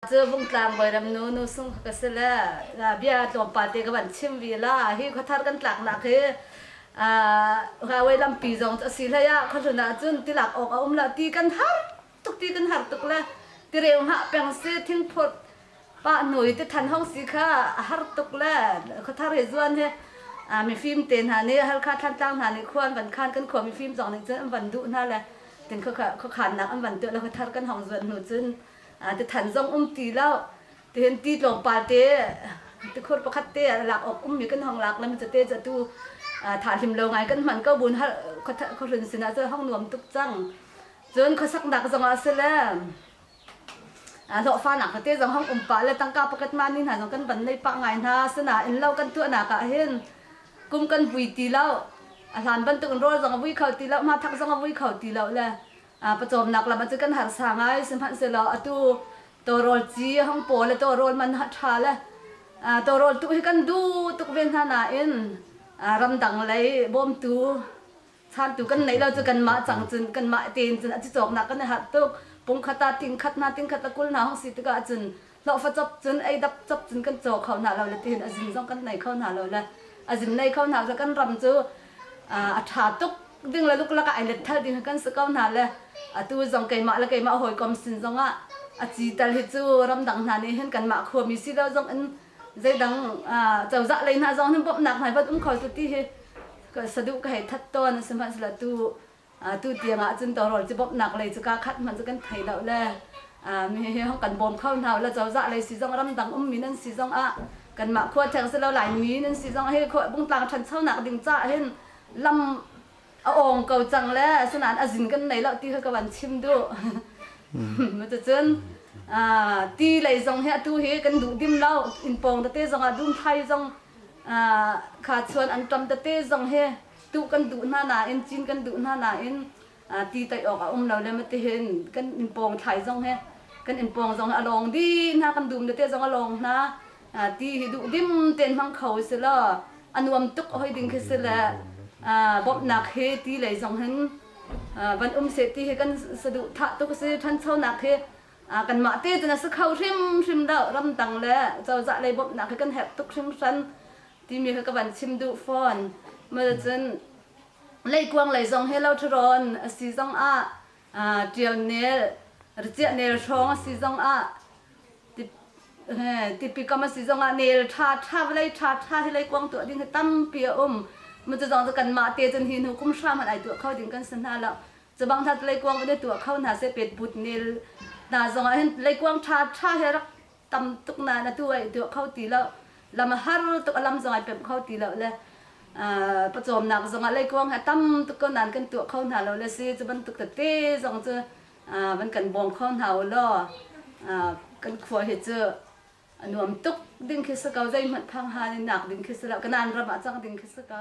Cu Bungtlang Bawiram nu nu sung ka si le bia tlawmpal te ka van chim vi la. Hi khuathar kan tlaknak hi highway lampi zong a si hlei ah khuahlun ah cun tilak awk a um lo ti kan har tuk ti kan har tuk le tireu hngah peng si thingphurh pah hnu i tithan hong si kha a har tuk le khuathar hi zuan hi mifim te hna nih Halkha Thlantlang hna nih khua an van khan kan khua mifim zong nih cun an van duh hna le tin khuakhannak an van tuah le khuathar kan hong zuan hnu cun tithan zong um ti lo tihin ti tlawmpal te tikhur pakhat te lak awk ummi kan hong lak le mi te cu tu tha hlim lo ngai kan hman ko bun khuahlun sinah cu hong nuam tuk cang cun khuasaknak zong ah si le hlawhfanak tete zong hong um pah le tangka pakhat ma ni hna zong kan van nei pah ngai hna sinain lo kan tuahnak ah hin kum kan vui ti lo a hlan bantuk in rawl zong a vui kho ti lo hmathak zong a vui kho ti lo le pawcawmnak lam ah cu kan harsa ngai sihmanhsehlaw atu tawrawl ci hong paw le tawrawl man ha ṭha le tawrawl tu hi kan duh tuk ve hna nain ramdang lei bawmtu chantu kan neih lo cu kanmah cang cun kanmah tein cun a ci cawknak kan i harh tuk pungkhat ah tingkhat hna tingkhat a kul hna hong si tikah cun hlawhfa cop cun ei dap cop cun kan caw kho hna lo le tihin a zin zong kan nei kho hna lo le a zin nei kho hna lo kan ram cu a ṭha tuk ding le luklak ah ai let thal ding kan si ko hna le atu zong keimah le keimah hawikom sin zong ah a ci tal hi cu ramdang hna nih hin kanmah khuami si lo zong in zeidang cozah lei hna zong hin bawmhnak hna van um kho tu ti hi saduh ka hei that tawn sihmanhsehlaw tu tu tiang ah cun tawrawl ci bawmhnak lei cu ka khat hmanh cu kan thei lo le mi hi hong kan bawm kho hna le cozah lei si zong ramdang ummi nan si zong ah kanmah khua theng si lo Laimi nan si zong hi bungtlang ṭhanchonak ding caah hin lam a awng ko cang le asinain a zin kan nei lo ti kha ka van chim duh. Cucun ti lei zong hi atu hi kan duh dim lo inn pawng tete zong ah dum thai zong kha chuan an ṭam tete zong hi tuh kan duh hna nain cin kan duh hna nain ti toih awk a um lo le matihin kan inn pawng thlai zong hi kan inn pawng zong hi a lawng dih hna kan dum tete zong a lawng hna ti hi duh dim tein hmang kho si law a nuam tuk hoi ding khi si le bawmhnak hi ti lei zong hin van um seh ti hi kan saduh thah tuk si ṭhanchonak hi kanmah te cun a si kho hrimhrim lo ramdang le cozah lei bawmhnak hi kan herh tuk hringhran timi kha ka van chim duh fawn cun leikuang lei zong hi lo ṭharawn a si zong ah ṭio nel richiah nel hrawng a si zong ah tipi kam a si zong ah nel ṭha ṭha vawlei ṭha ṭha hi leikuang tuah ding hi tampi a um mu cu zong cu kanmah te cun hi hnu kum hra hmanh ai tuah kho ding kan si hna lo cubang hna leikuang van i tuah kho hna seh pet but nel hna zong ah hin leikuang ṭha ṭha hi rak tam tuk nain atu ai tuah kho ti lo lam a har tuk a lam zong ai pemh kho ti lo le pawcawmnak zong ah leikuang hi a tam tuk ko nain kan tuah kho hna lo le si cu bantuk tete zong cu van kan bawm kho hna u law kan khua hi cu a nuam tuk ding khi si ko zeihmanh phang han in nak ding khi si lo kanan ram ah cang ding khi si ko.